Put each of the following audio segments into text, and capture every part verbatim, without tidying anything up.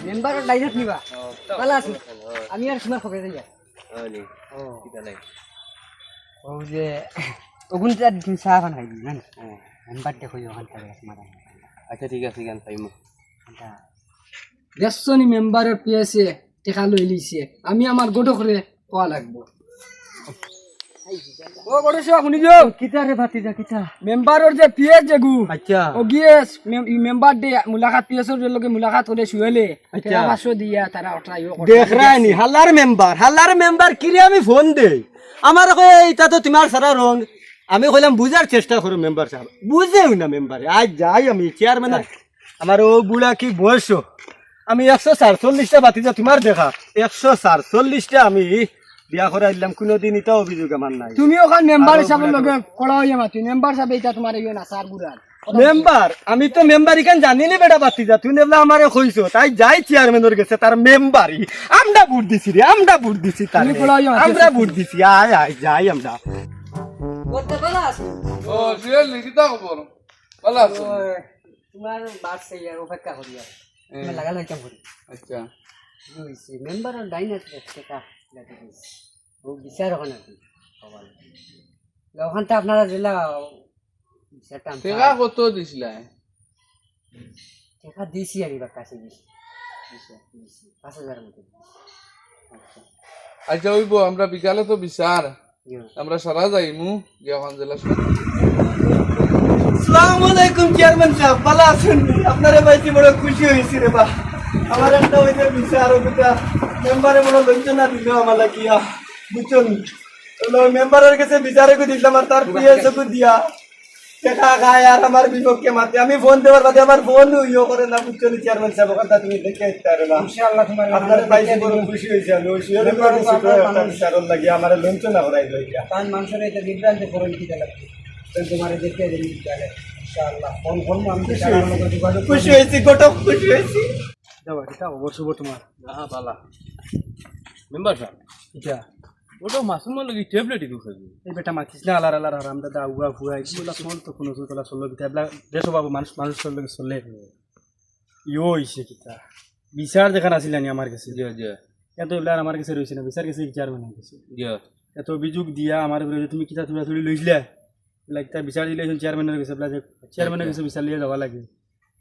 মেম্বারর দায়িত্ব নিবা? ও, তো ভালা আছি। ও। আমি আর তোমার খবর যাইয়া। ও, নি। ও। কিতা নাই? ও যে, ওগুন তো আর তুমি চা পান খাইবি, না? হ্যাঁ। মেম্বার দেখো, ওখান থেকে এক মাথা। আচ্ছা, ঠিক আছে, গান পাইমু। আচ্ছা। দেখছো নি মেম্বারর পিএসএ টেকা লই লিছে। আমি আমার গটকরে কওয়া লাগবো। ও গড়ে শুয়া, শুনি যাও। কিতা রে ভাতিজা, কিতা? মেম্বারর যে পিএস যেগু। আচ্ছা। ও গিয়ে মেম-, ই মেম্বার দে মুলাকাত, পিএসর লগে মুলাকাত করে শুয়েলে। আচ্ছা। টেকা পাঁচশো দিয়া তারা ওটা ইয়ে করে। দেখরায় নি, হালার মেম্বার, হালার মেম্বার কিরে আমি ফোন দেই। আমার কয়, "এইটা তো তোমার সারা রং।" আমি কইলাম, "বুঝার চেষ্টা করো মেম্বার সাব।" বুঝেও না মেম্বারে। আজ যাই আমি চেয়ারম্যান, আমার ও বুড়া কি বয়স, আমি একশো সাতচল্লিশটা ভাতিজা তোমার দেখা, একশো সাতচল্লিশটা আমি বিয়া করাই দিলাম, কোনোদিন এটা অভিযোগ আমার নাই। তুমি ওখান মেম্বার আর হিসাবে ওখানে লগে কড়া হইয়া মাতি, মেম্বার সাহেব এটা তোমার ইয়ে না, স্যার গুড়ার। মেম্বার, আমি তো মেম্বার ইখান জানি নি বেটা ভাতিজা, তুই নেবলা আমারে কইছো, তাই যাই চেয়ারম্যানর গেছে, তার মেম্বারি। আমরা ভোট দিছি রে, আমরা ভোট দিছি তার। তুমি কড়া হইয়া মাতি। আমরা ভোট দিছি, আয়, আয়, যাই আমরা। করতে পারো আছি। ও, জুয়েল, কিতা খবর? ভালা আছো? ও, তোমার বাস সেই আর অপেক্ষা করি আর। হ্যাঁ। তোমার লাগা লাগাইতাম করি। আচ্ছা। কি হইছে? মেম্বার আর ডাইন আছে, টেকা লাগি দিছে। ও বিচার ওখানে আছে। বাবা। ওখান তো আপনারা জেলা বিচারটা আমি টেকা চাই। কত দিছিলা? টেকা দিছি আমি বা কাছে দিছি। আচ্ছা। দিছি। পাঁচ হাজার মতো দিছি। আচ্ছা। আচ্ছা, ওইব, আমরা বিকালে তো বিচার। জি। আমরা সারা যাইমু, গিয়া ওখান জেলা সভা। আসসালামু আলাইকুম চেয়ারম্যান সাহেব, ভালা আছইন নি? আপনারে পাইছি বড় খুশি হইছি রে বা। আমার একটা ওই যে বিচার, ওই দুটা মেম্বারে বড় লজ্জা না দিল আমার লাগিয়া, বুঝছইন নি? ওই মেম্বারের গেছে বিচার ওগু দিলাম আর তার পিএস ওগু দিয়া টেকা খায় আর আমার বিপক্ষে মাতে। আমি ফোন দেওয়ার বাদে আমার ফোন ইয়ে করে না, বুঝছো নি চেয়ারম্যান সাহেব, ওখানটা তুমি দেখে আসতে পারে না। ইনশাআল্লাহ তোমার আপনারে পাইছি বড় খুশি হইছি আমি। ওই সুযোগ করে দিছি, একটা বিচারর লাগি আমারে লঞ্চনা করাই লই গিয়া। তার মানুষের এটা বিভ্রান্ত করেন কি জানা? তো তোমার দেখে দিন জানে। ইনশাআল্লাহ ফোন ফোন আমি খুশি হইছি। খুশি হইছি, কত খুশি হইছি। যাও, এটা খবর শুভ তোমার। হ্যাঁ, ভালা। মেম্বার সাহেব। এটা। ওটা মাসুম লাগি ট্যাবলেট ইগু খাইবি। এই বেটা মাতিস না, আলার আলার হারাম দাদা, উয়া ফুয়া, এগুলা চল তো কোনো চল, তোলা চললো কিতা, এবলা দেশ বাবু মানুষ, মানুষ চললো কি চলে। ইয়ো ইসে কিতা। বিচার যেখান আছিল নি আমার গেছে। জি, জি। এত এবলা আমার গেছে রইছে না, বিচার গেছে চেয়ারম্যানর গেছে। জি। এত অভিযোগ দিয়া আমার উপরে যে তুমি কিতা তুলা তুলি লইছিলা, এবলা কিতা বিচার দিলে চেয়ারম্যানর গেছে, এবলা যে চেয়ারম্যানর গেছে বিচার লিয়ে যাওয়া লাগে।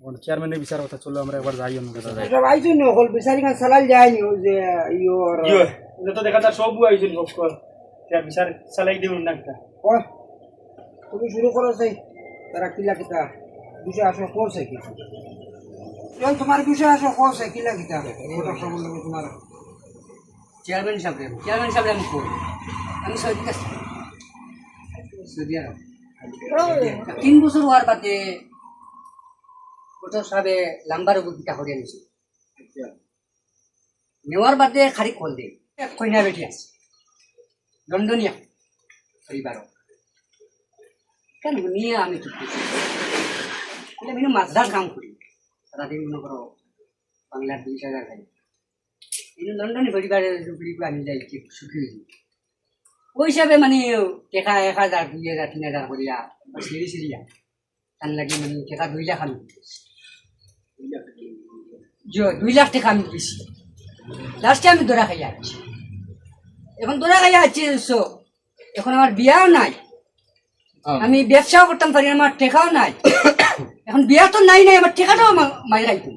এখন চেয়ারম্যানর বিচার কথা চলো, আমরা একবার যাই অন্য কথা। এটা ভাই জন্য হল বিচারি কাজ চালাই যায়নি, ওই যে ইয়ো আর ইয়ো, এটা তো দেখা যার সব আইছেন ভক্কর। চেয়ার বিচার চালাই দিউন না একটা। ও, তুমি শুরু করো সেই, তারা কিলা কিতা বিষয় আসো করছে কি? যখন তোমার বিষয় আসো করছে কিলা কিতা? ওটা সব লোক তোমার চেয়ারম্যান সাহেব, চেয়ারম্যান সাহেব আমি কই? আমি সৌদি আছি। সৌদি আরব। তিন বছর হওয়ার বাদে ওটা সাহেবে লাম্বার উপর কিতা করিয়া নিছে। নেওয়ার বাদে খালি কল দে। এক কইনা বেটি আছে। লন্ডনিয়া। পরিবার। কেন নিয়ে আমি চুপ করছি? বলে, "আমি মাদ্রাস কাম করি। সারাদিন মনে করো বাংলার দুই হাজার খাই।" কিন্তু লন্ডনি পরিবারের উপরে আমি যাই কি সুখী হইছি। ওই হিসাবে মানে টেকা এক হাজার, দুই হাজার, তিন হাজার করিয়া সিঁড়ি সিঁড়িয়া তার লাগি মানে টেকা দুই লাখ আমি দিছি। জি, দুই লাখ টেকা আমি দিছি। লাস্টে আমি ধরা খাইয়া আছি। এখন ধরা খাইয়া আছি, so, এখন আমার বিয়াও নাই। হ্যাঁ। আমি ব্যবসাও করতাম পারি না, আমার টেকাও নাই। এখন বিয়া তো নাই নাই, আমার টেকাটাও মা-, মারি খাইতো।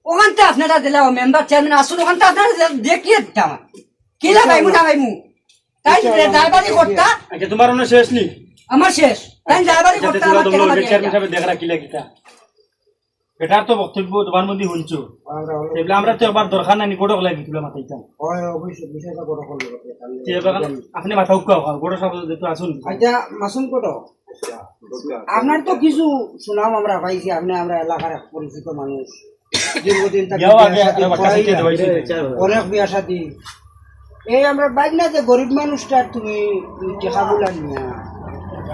ওখান তো আপনারা দিলা, মেম্বার চেয়ারম্যান আসুন, ওখান তো আপনারা দিলা, দেখিয়ে দিতাম। কিলা পাইমু না পাইমু? তাই ড্রাইভারি করতা? আচ্ছা, তোমার অন্য শেষ নি? আমার শেষ। তাই ড্রাইভারি আচ্ছা, করতা, তোমরা আমার তো টেকা মারো, মারি চেয়ারম্যান খাইতা। সাহেব দেখ রাখিলা কিতা? এটার তো বক্তব্য তোমার মধ্যে শুনছো। আমরা হলো এগুলা আমরা তো একবার দরকার নাই, নিকটক লাগি তুলে মাতাইতাম। হয়, অবশ্যই, বিষয়টা বড় করলে হবে, তাহলে তে এবার আপনি মাথা উক্কা হওয়া, গোটা সব যেহেতু আসুন। আচ্ছা, মাসুম কত? আচ্ছা, আপনার তো কিছু সুনাম আমরা পাইছি, আপনি আমরা এলাকার এক পরিচিত মানুষ। দীর্ঘদিন থাকি ইয়াও আগে বিয়া শাদী আরো বাচ্চা করাইয়া, কাছে দেওয়াইছি। অনেক বিয়া শাদী। এই আমরা বাইক না যে গরিব মানুষটা তুমি টেকা বুলান না।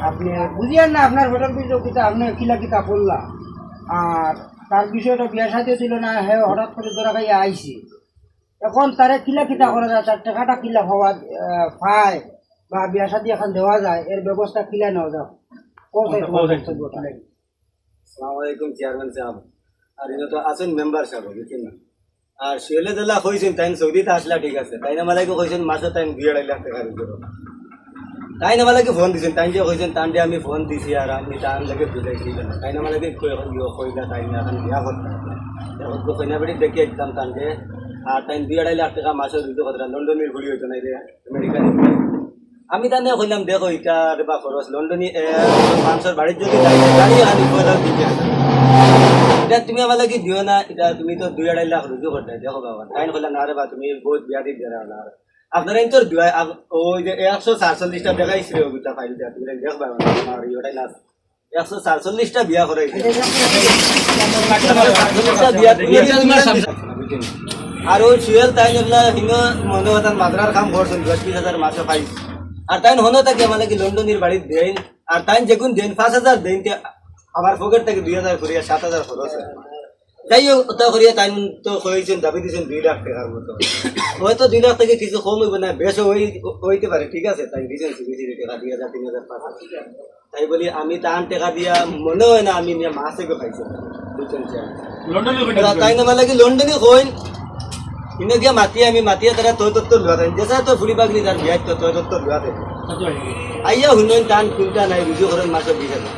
আপনি বুঝিয়ার না আপনার হোটেল বিল কিতা, আপনি কিলা কিতা করলা। আর তার বিষয়টা বিয়া শাদী ছিল না, হে হঠাৎ করে ধরা খাইয়া আইছি। এখন তারে কিলা কিতা করা যায়, তার টেকাটা কিলা পাওয়া, আহ, পায় বা বিয়া শাদী এখন দেওয়া যায়, এর ব্যবস্থা কিলা নেওয়া যায়? কোন সাইড কোন সাইড বক্তব্য কিলা? আসসালামু আলাইকুম চেয়ারম্যান সাহেব। আর ইনো তো আছেন মেম্বার সাহেব, বুঝছেন না? আর সুয়েলে যেলা কইছইন, তাইন সৌদিত আছলা, ঠিক আছে। তাইন আমার লাগি কইছইন, মাসো তাইন দুই আড়াই লাখ টেকা রুজি করইন। তাইন আমার লাগি ফোন দিছইন, তাইন যে কইছইন, তানরে আমি ফোন দিছি আর আমি তান লগে বুঝাইছি না। তাইন আমার লাগি কই-, কই-, কইলা, তাইন অখন বিয়া করতা। অখন তো কইনা বাড়ি দেখি একদম তানরে। আর তাইন দুই আড়াই লাখ টেকা মাসো রুজি কররা, লন্ডনির ফুড়ি অইতো নাইলে আমেরিকান। আমি তানে কইলাম, "দেখো, ইটা রে বা খরচ, লন্ডনি, এ, মানষর বাড়িত যদি যাই, গাড়ি খালি পয়লা দিতে হয়। ইটা তুমি আমার লাগি দিও না, ইটা তুমি তো দুই আড়াই লাখ রুজি করতে, দেখো বাবা।" তাইন কইলা, "না রে বা, তুমি বউত বিয়া দি দেরা না। আপনারা ইন্তর দুয়া, আপ-, ওই যে একশো সাতচল্লিশটা দেখাইছি রে, ওগুতা ফাইল দিয়া, তুমি দেখো বাবা, আমার ইটাই না আছে।" একশো সাতচল্লিশটা বিয়া করাইছে। আর ওই সুয়েল তাইন এগুলা হিনো মনে হতান মাদ্রার কাম করছইন, দশ বিশ হাজার মাসে পাইছইন। আর তাইন হনো থাকি আমার লাগি লন্ডনির বাড়িত দেইন, আর তাইন যেগুন দেইন, পাঁচ হাজার দেইন, তে আমার পকেট থাকি দুই হাজার করিয়া সাত হাজার খরচ অয়। যাই হোক, ওটা করিয়া তাইন তো কইছইন, দাবি দিছইন দুই লাখ টেকার মতো। হয়তো দুই লাখ থাকি কিছু কম অইবো না, বেশও অই-, অইতে পারে, ঠিক আছে? তাইন দিছইন, টেকা দুই হাজার, তিন হাজার, পাঁচ হাজার। তাই বলি, আমি তান টেকা দিয়া মনে হয় না আমি নিয়া মাছ এগো পাইছি। বুঝছইন? লন্ডনে কই তারা না? তাইন আমার লাগি লন্ডনি কইন। ইনো গিয়া মাতিয়া আমি মাতিয়া তারা তয় তত্ত্ব লুয়া দেন। যেসা তো ফুড়ি বাগনি তার বিয়াত তো তয় তত্ত্ব লুয়া দেন। আচ্ছা। আইয়া হুনইন তান কুনটা নাই, রুজি করইন মাসো বিশ হাজার।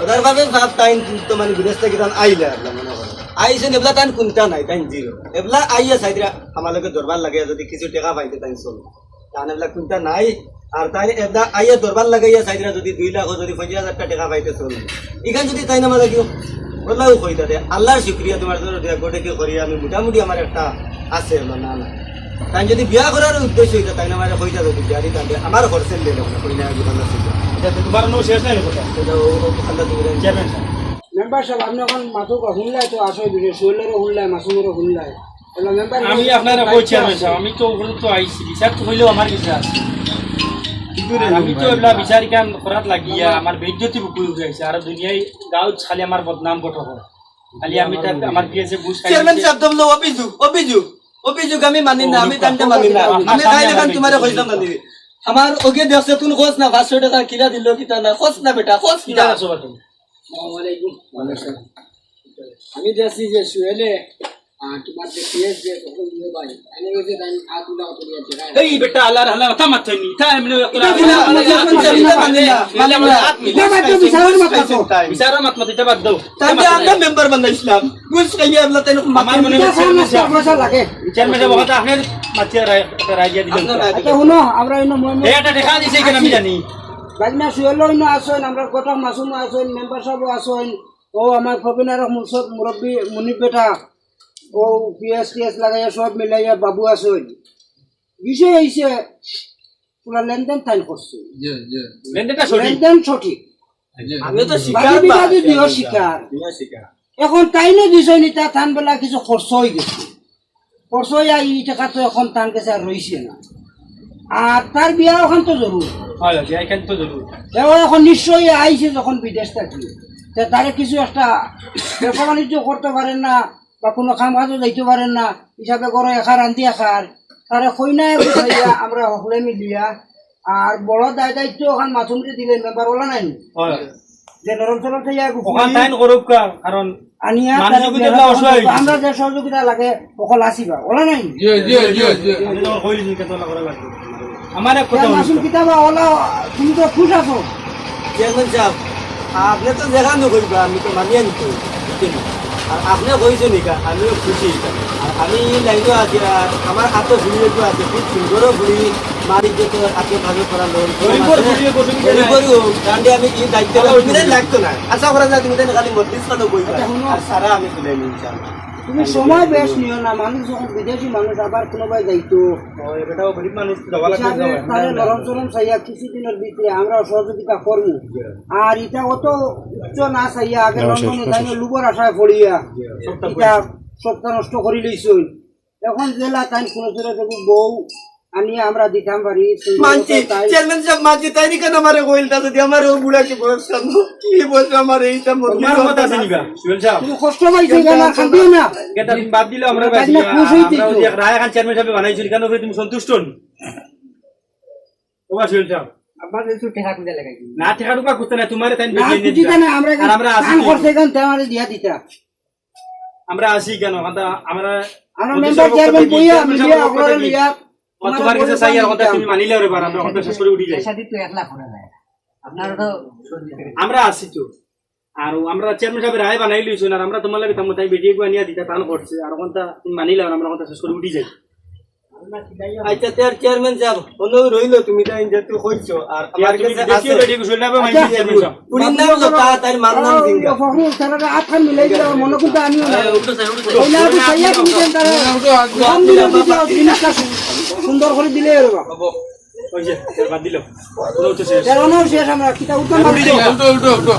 ওটার বাদে সাব তাইন তো মানে বিদেশ থাকি তান আইলা আপনার মনে হয়। আইছইন এবলা তান কুনটা নাই, তাইন জিরো। এবলা আইয়া সাইদরা আমার লগে দরবার লাগে যদি কিছু টেকা পাইতে তাইন চলো। তান এবলা কুনটা নাই, আর তাইন এবলা আইয়া দরবার লাগাইয়া সাইদরা যদি দুই লাখ যদি পঞ্চাশ হাজার টেকা পাইতে চল, ইখান যদি তাইন আমার কেউ বললাও কইতা দে, "আল্লাহর শুকরিয়া, তোমার জন্য দোয়া করে কি করি, আমি মোটামুটি আমার একটা আছে, আমার না না।" তাইন যদি বিয়া করার উদ্দেশ্য হইতা, তাইন আমার কইতা যদি বিয়া দিতাম দে, আমার খরচের লেগে না, কই না, জীবন আছে। এটা তো তোমার নো শেষ নাই কথা। এটা ও, ও, আল্লাহ তুমি চেয়ারম্যান সাহেব। মেম্বার সাহেব, আপনি এখন মাতুক হুনলাই তো আসো, বিষয় সুয়েলরে হুনলাই, মাসুমরে হুনলাই। আমি আপনারে কই চেয়ারম্যান সাহেব, আমি তো উপরে তো আইছি, বিচার তো হইলেও আমার কাছে আছে। আর আমি তো এবলা বিচার ইখান করাত লাগিয়া আমার বেইজ্জতি বুকুর উপরে আইছে। আর দুনিয়ায় গাঁওত খালি আমার বদনাম ঘটক হয়। খালি আমি তার, আমার পিএসএ ঘুষ খাই চেয়ারম্যান দিছে। সাহেব, তো বললো অভিযোগ, অভিযোগ, অভিযোগ আমি মানি না, আমি তানটা মানি না। আমি খাই দেখান তোমারে কইতাম না দিবি। আমার ওকে দেখছে, তুমি খোঁজ না, পাঁচশো টেকা কিলা দিল, কিতা না, খোঁজ না বেটা, খোঁজ কিতা না। আসো বাটু। আসসালামু আলাইকুম। আমি দেখছি যে সুয়েলে, আহ, তোমার যে পিএস যে তখন দুই ভাই, এনে গেছে তাই আট লাখ টাকা দিয়ে। এই বেটা, আল্লাহর হালা কথা মাতছনি। তা এমনি এটা বলে, বলে, বলে, বলে, বলে, বলে, বলে, হাত মিলে। এটা মাত্র বিচারর মাত মাতো। বিচারর মাত মাতো, এটা বাদ দাও। তাহলে আমরা মেম্বার বানাইছিলাম। ঘুষ খাইয়া আমরা তাই আমার মনে হয় এটা চেয়ারম্যান সাহেব। পয়সা লাগে। চেয়ারম্যান সাহেব, ওখানে আপনি মাতিয়ে রায়, একটা রায় দিয়ে দিলেন। আপনার রায় আচ্ছা, হুনো, আমরা এই নয়, নয়, এই একটা দেখা দিছে এখানে, আমি জানি। বাগনা সুয়েল অইন্য আছইন, আমরা ঘটক মাসুম আছইন, মেম্বার সাহেব আছইন, ও আমার প্রবীণ আরক মুরসদ মুরব্বী মুনিব বেটা, ও পিএস টিএস লাগাইয়া সব মিলাইয়া বাবু আছইন। বিষয় হইছে, পুরা লেনদেন তাইন করছে। জি, জি। লেনদেনটা সঠিক। লেনদেন সঠিক। জি। আমি তো স্বীকার বাদী বা- বিবাদী দিও স্বীকার। দিও স্বীকার। এখন তাইনও দিছইন, ইটা তান বেলা কিছু খরচ হয়ে গেছে। খরচ হইয়া ই টেকা তো এখন তান কাছে আর রইছে না। আর তার বিয়া ওখান তো জরুর। হয়, হয়, বিয়া এখান তো জরুর। তেও এখন নিশ্চয়ই আইছে যখন বিদেশ থাকি, তে তারে কিছু একটা ব্যবসা বাণিজ্য করতে পারেন না বা কোনো কাম কাজও যাইতে পারেন না, হিসাবে করো একার আন্দি একার, তারে কইনা বুঝাইয়া আমরা হকলে মিলিয়া, আর বড় দায় দায়িত্ব ওখান মাসুমরে দিলে মেম্বার ওলা নাই। হয়। যে নরম চরম থাইয়া ওখান তাইন করুক কা, কারণ আনিয়া মানুষ তারা যদি বেলা এগুলা অসহায় হইছে। আমরা যে সহযোগিতা লাগে, ওখান আসিবা, ওলা নাই। জি, জি, জি, জি। আমি তো কইলি যে কত করা লাগবে। আমার এক কথা ইয়া মাসুম বলছি। কিতাবা ওলা, তুমি তো খুশ আছো। চেয়ারম্যান সাহেব, আপনি তো যেখানে কইবা, আমি তো মানিয়া নিতে হইব, বুঝছেন? আর আপনি কইছেন এটা, আমিও খুশি এটা। আর আমি এই লাইনও আছি, আর আমার হাতে ঘুড়ি একটু আছে, খুব সুন্দরও ঘুড়ি, মালিক যত আছে, ভালো করা লোন। গরিবর ঘুড়ি, গরিব গরিব ঘুড়ি। গরিব গরিব হোক, কারণ আমি এই দায়িত্ব আমার লাগতো না। আশা করা যায় তুমি তাহলে খালি মজলিস খানো কইবা। আচ্ছা, হুনো। আর সারা আমি তুলে নিই, ইনশাআল্লাহ। তুমি সময় বেশ নিও না, মানুষ যখন বিদেশি মানুষ আবার কোনো ভাই যাইতো। ও, এটাও গরিব মানুষ, যাওয়া লাগবে, বিশালে যাওয়া। তাহলে নরম চরম চাইয়া কিছুদিনের ভিতরে আমরা সহযোগিতা করবো। জি। আর এটা অত উচ্চ না চাইয়া আগে না, লন্ডনে শেষ, যাই শেষ। লুবর আশায় পড়িয়া জি। এটা সবটা নষ্ট করি লইছই। এখন জেলা তাই কোনো ছেলে দেখো বউ আনিয়া আমরা দিতাম পারি, মানছি, তাই চেয়ারম্যান সাহেব, মানছি, তাই নি কেন আমারে কইল, তা যদি আমারে ও বুড়া কি বয়স সামনে, কি বয়স আমার এইটা মন্দির তোমার মত আছে নিবা, সুহেল সাহেব। তুমি কষ্ট পাইছো কেন, আর কান্দিও না। এটা তুমি বাদ দিলে আমরা তাই না, বাঁচি, খুশ হইতে আমরা তো। ওই যে রায় খান চেয়ারম্যান সাহেব বানাইছিল, কেন করে তুমি সন্তুষ্ট হন? ও বা সুহেল সাহেব। আপনার কিছু টেকা খুঁজে লাগাই দিন। না, টেকা টুকা খুঁজতে না, তোমারে তাই না, বেশি এনে খুঁজিতে দিতা। না, আমরা আর আমরা আসি দান কি? করতে গেলাম, তাই আমারে দিয়া দিতা। আমরা আছি কেন? কথা আমরা আমরা অফিসের মেম্বার পক্ষ চেয়ারম্যান থেকে বইয়া চেয়ারম্যান মিডিয়া সাহেবের পক্ষ আপনারা থেকে লিয়া ও, তোমার কাছে চাই আর কথা তুমি মানিলে ওরে বার, আমরা কথা শেষ করে উঠি যাই। এর সাথে তো একলা করে দেয়। আপনারা তো আমরা আছি তো। আর আমরা চেয়ারম্যান সাহেবের রায় বানাই লইছেন, আর আমরা তোমার লাগে তেমন তাই বেটিয়ে গুয়া নিয়ে দিতা তান করছে, আর ওখানটা তুমি মানিলে আর আমরা কথা শেষ করে উঠি যাই। আচ্ছা, তার চেয়ারম্যান সাহেব, অনুরোধ রইল, তুমি তাই যেহেতু কইছো, আর আমার তুমি কাছে দেখিও আছে। বেটি গুছল না, আমি আচ্ছা, চেয়ারম্যান সাহেব। পুলিশ নাম তো তা, তার মান নাম জিঙ্গা। ফখরুল স্যারের আতখান মিলাই দিলাম, মনে কিন্তু আনিও না। উঠো স্যার, উঠো স্যার। ওই না, আপনি চাইয়া কিন্তু দেন তারা। কম দিলে দিতে হবে, জিনিসটা সুন্দর করে দিলে এরকম। ওই যে, বাদ দিল। কোনো হচ্ছে শেষ। এর অনার শেষ আমরা, কিতা উত্তম উঠি যাও। উঠো, উঠো, উঠো।